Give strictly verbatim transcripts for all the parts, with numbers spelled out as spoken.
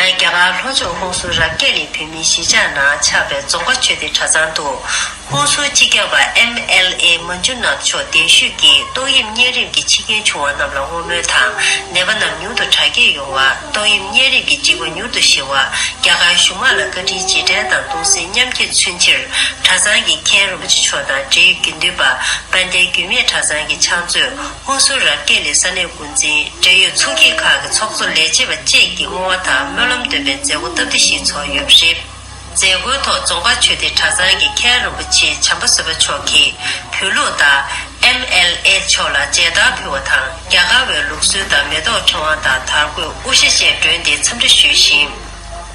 རྒྱ་གར་ལྷོ་ཕྱོགས་ཧུན་སུར་རབ་རྒྱས་གླིང་བོད་མིའི་གཞིས་ཆགས་ནང་ཆགས་པའི་རྫོང་དཀར་ཆོས་སྡེ་གྲྭ་ཚང་དུ། ཧུན་སུར་སྤྱི་ཁྱབ་པ་ཨེམ་ཨེལ་ཨེ་མན་ཇུ་ནཱཐ་མཆོག་གདན་ཞུས་ཀྱིས་ཏོག་དབྱིབས་གཉན་རིམས་ཀྱི་འཆི་རྐྱེན་བྱུང་བ་རྣམས་ལ་བསྔོ་སྨོན་དང་། ནད་པ་རྣམས་མྱུར་དུ་དྲག་སྐྱེད་ཡོང་བ། ཏོག་དབྱིབས་གཉན་རིམས་ཀྱི་འཇིགས་པ་མྱུར་དུ་ཞི་བ། རྒྱ་གར་གཞུང་དམངས་ལ་བཀའ་དྲིན་རྗེས་དྲན་དང་གདུང་སེམས་མཉམ་སྐྱེད་མཚོན་ཕྱིར། གྲྭ་ཚང་གི་མཁན་རིན་པོ་ཆེ་མཆོག་དང་འབྲེལ་ཡོད་དགེ་འདུན་པ། དཔལ་ལྡན་རྒྱུད་སྨད་གྲྭ་ཚང་གི་ཕྱག་མཛོད། ཧུན་སུར་རབ་རྒྱས་གླིང་ས་གནས་འགོ་འཛིན། འབྲེལ་ཡོད་ཚོགས་སྐྱིད་ཁག་གི་ཚོགས་གཙོ་ལས་བྱེད་པ་བཅས་ཀྱིས་བསྔོ་བ་དང་སྨོན་ལམ་འདོན་པའི་མཛད་སྒོ་སྟབས་བདེ་ཞིག་ཚོགས་ཡོད་པ་རེད། མཛད་སྒོའི་ཐོག་རྫོང་དཀར་ཆོས་སྡེ་གྲྭ་ཚང་གི་མཁན་རིན་པོ་ཆེ་བྱམས་པ་བཟོད་པ་མཆོག་གིས་བོད་ལུགས་ལྟར་ཨེམ་ཨེལ་ཨེ་མཆོག་ལ་མཇལ་དར་ཕུལ་བ་དང་། རྒྱ་གར་བའི་ལུགས་སྲོལ་ལྟར་མེ་ཏོག་ཕྲེང་བ་དང་དར་གོས་དབུ་ཞྭ་བཅས་སྒྲོན་ཏེ་འཚམས་འདྲི་ཞུས་ཤིང་།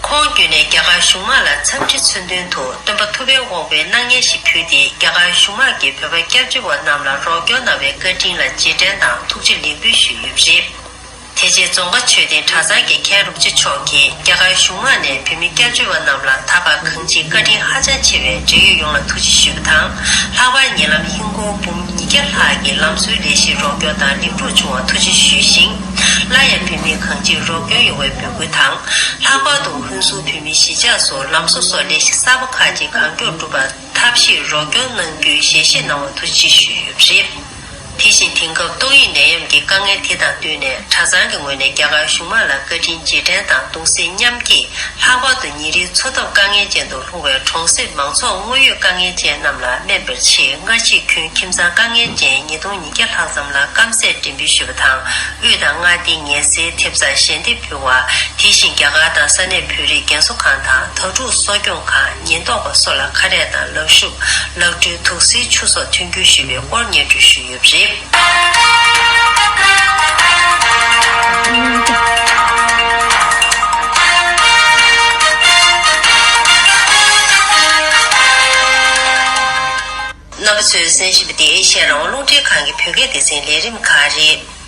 ཁོང་བརྒྱུད་ནས་རྒྱ་གར་གཞུང་དམངས་ལ་འཚམས་འདྲི་མཚོན་དོན་དུ་སྟོན་པ་ཐུབ་པའི་དབང་པོའི་སྣང་བརྙན་ཞིག་ཕུལ་ཏེ། རྒྱ་གར་གཞུང་དམངས་ཀྱིས་བོད་པ་སྐྱབས་བཅོལ་བ་རྣམས་ལ་རོགས་སྐྱོར་གནང་བའི་བཀའ་དྲིན་ལ་རྗེས་དྲན་དང་ཐུགས་རྗེ་ལེགས་འབུལ་ཞུས་ཡོད་པ་རེད། དེ་རྗེས་རྫོང་དཀར་ཆོས་སྡེ་གྲྭ་ཚང་གི་མཁན་རིན་པོ་ཆེ་མཆོག་གིས་རྒྱ་གར་གཞུང་དམངས་ནས་བོད་མི་སྐྱབས་བཅོལ་བ་རྣམས་ལ་ད་བར་གང་ཅིའི་བཀའ་དྲིན་ཧ་ཅང་ཆེ་བས་འབྲེལ་ཡོད་ཡོངས་ལ་ཐུགས་རྗེ་ཞུས་པ་དང་། ལྷག་པར་ཉེ་ལམ་ཧིན་སྒོར་འབུམ་ཉིས་བརྒྱ་ལྷག་གི་ལམ་བཟོའི་ལས་གཞིར་རོགས་སྐྱོར་དང་ལེགས་གྲུབ་བྱུང་བར་ཐུགས་རྗེ་ཞུས་ཤིང་། སླར་ཡང་བོད་མི་གང་ཅིར་རོགས་སྐྱོར་ཡོང་བའི་འབོད་སྐུལ་དང་། ལྷག་པར་དུ་ཧུན་སུར་བོད་མིའི་གཞིས་ཆགས་སུ་ལམ་བཟོ་སོགས་ལས་གཞི་གསར་པ་ཁག་ཅིག་གང་མགྱོགས་འགྲུབ་པར་ཐབས་ཤེས་རོགས་སྐྱོར་གནང་རྒྱུའི་ཞལ་བཞེས་གནང་བར་ཐུགས་རྗེ་ཆེ་ཞུས་ཡོད་པ་རེད། དེ་བཞིན་དེང་སྐབས་ཏོག་དབྱིབས་ནད་ཡམས་ཀྱི་དཀའ་ངལ་དེ་དང་བསྟུན་ནས། གྲྭ་ཚང་གི་ངོས་ནས་རྒྱ་གར་གཞུང་དམངས་ལ་བཀའ་དྲིན་རྗེས་དྲན་དང་གདུང་སེམས་མཉམ་སྐྱེད། ལྷག་པར་དུ་ཉིན་རེའི་འཚོ་ཐབས་དཀའ་ངལ་ཅན་དུ་ལྷུང་བའི་གྲོང་གསེབ་མང་ཚོགས་དངོས་ཡོད་དཀའ་ངལ་ཅན་རྣམས་ལ་སྨན་པའི་ཆེད། སྔ་ཕྱིར་ཁྱོན་ཁྱིམ་ཚང་དཀའ་ངལ་ཅན་ཉིས་སྟོང་ཉིས་བརྒྱ་ལྷག་ཙམ་ལ་སྐམ་ཟས་འགྲེམས་སྤེལ་ཞུས་པ་དང་། དབུས་དང་མངའ་སྡེའི་ངལ་སེལ་ཐེབས་རྩར་ཞལ་འདེབས་ཕུལ་བ། དེ་བཞིན་རྒྱ་གར་དང་ས་གནས་བོད་རིགས་རྒན་གསོ་ཁང་དང་དྭ་ཕྲུག་གསོ་སྐྱོང་ཁང་། ཉེན་རྟོག་པ་སོགས་ལ་ཁ་རས་དང་ལག་ཤུབས། ལག་འཁྲུའི་དུག་སེལ་ཆུ་སོགས་མཐུན་འགྱུར་ཞུས་པའི་སྐོར་སྙན་སྒྲོན་ཞུས་ཡོད་པ་རེད། རྣམ་པ་ཚོས་གསན་བཞིན་པ་འདི་ཨེ་ཤེ་ཡ་རང་དབང་རླུང་འཕྲིན་ཁང་གི་བོད་སྐད་སྡེ་ཚན་ལས་རིམ་ཁག་རེད།